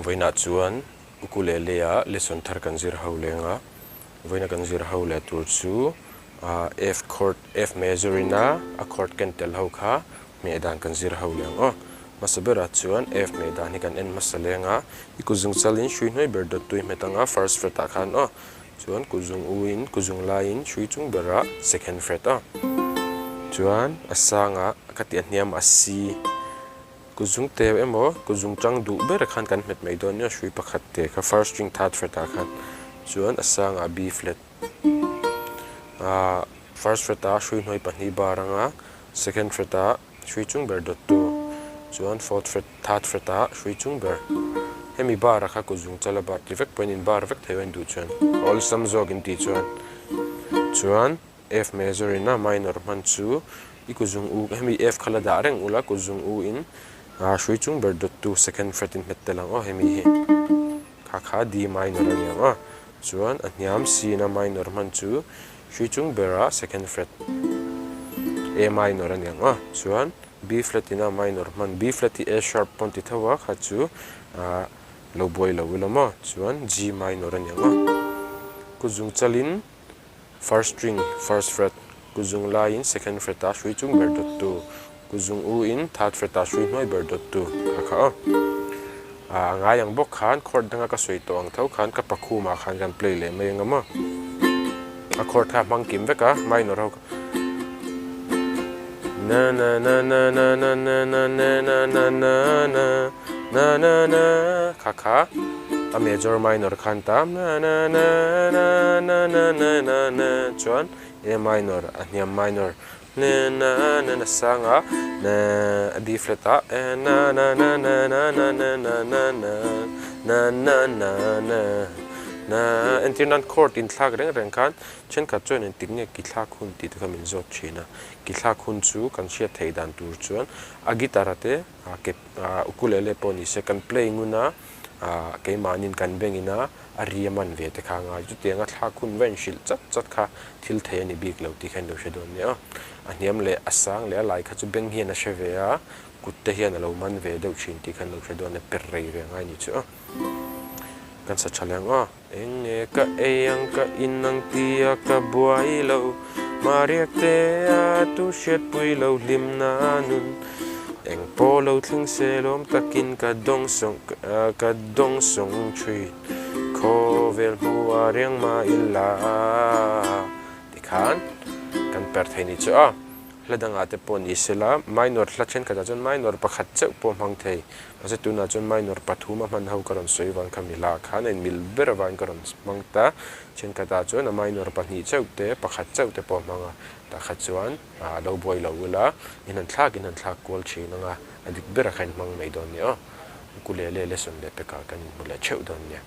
Vawiinah chuan ukulele ah lesson thar kan zir ho leng a, vawiina kan zir ho leh tur chu F chord, F major in a a chord ken tel ho kha hmeh dan kan zir ho leng aw. Hmasa berah chuan F hmeh dan hi kan en hmasa leng a, i kut zung chalin hrui hnuai ber dawt tui hmet anga first fret ah khan aw, chuan kut zung u in kut zung laiin hrui chung berah second fret aw. Chuan a sangah ka tih a hniam a C. Kut zung teu emaw, kut zung tang duh ber khan kan hmet mai dawn nia, hrui pakhat te kha first string third fret ah khan chuan a sangah B flat ah first fret ah hrui hnuai pahnih bar anga second fret ah hrui chung ber dawt tu chuan fourth fret third fret ah hrui chung ber hemi bar ah kha kut zung chala bar ti vek pawhin in bar vek thei a in duh chuan awlsam zawk in tih chuan chuan F major in a minor hman chu i kuzung u hemi F kha la dah reng ula kuzung u in hrui chung ber dawt tu second fret in hmet tel ang aw hemi hi kha kha D minor a ni ang aw chuan a hniam C in a minor hman chu hrui chung bera second fret A minor a ni ang aw chuan B flat in a minor hman B flat hi A sharp pawn ti tho a kha chu lo buai lo ila maw chuan G minor a ni ang aw kuzung chalin. First string, first fret, kut zung laiin second fret ah hrui chung ber dawt tu, kut zung u in third fret ah hrui hnuai ber dawt tu a kha aw. A ngai ang bawk khan chord danga ka sawi tawh ang tho khan ka pakhum ah khan kan play leh mai anga maw. A chord kha a hmang kim vek a, minor ho kha na na na na na na na na na na na na na na na na kha kha a major minor khan ta na na na na na na na na na chuan A minor a hniam minor na na na na sang a na a B flat ah na na na na na na na na na na na na na na na entir nan chord inthlak reng reng khan thenkhat chuan engtik nge ki thlak hun tih te kha min zawt thin a ki thlak hun chu kan hriat theih dan tur chuan a guitar a te a ke ukulele pawh ni se kan play ngun a keimahnin kan bengin a a ri a man ve te kha a ngai chutiang a thlak hun va inhrilh chat chat kha thil thei a ni bik lo tih kha in lo hre dawn nia a hniam leh a sang leh a lai kha chu beng hian a hre ve a kut te hian a lo man ve deuh thin tih kha in lo hre dawn nia per rei ve ngai ni chu a kan sa tha leh ang aw. Eng nge ka ei ang ka in ang tia ka buai lo Mariak te a tu hriatpui lo hlimna nun Eng pawh lo thleng se lawm takin ka dawng sawng ka dawng sawng thin Khawvel hmu a riang mah ila Tikhan kan per thei ni chu a. Hla dangah te pawh ni sela, minor hla thenkhatah chuan minor pakhat chauh pawh hmang thei. Mahse tunah chuan minor pathum a hman ho ka rawn sawi vang kha mila khan a inmil ber avangin ka rawn hmang ta. Thenkhatah chuan a minor pahnih chauh te, pakhat chauh te pawh a hmang a. Tah kha chuan a lo buai lo ula, in han thlak in han thlak kual thin ang a, a dik berah kha in hmang mai dawn nia aw. Ukulele lesson leh pekah kan inhmu leh theuh dawn nia.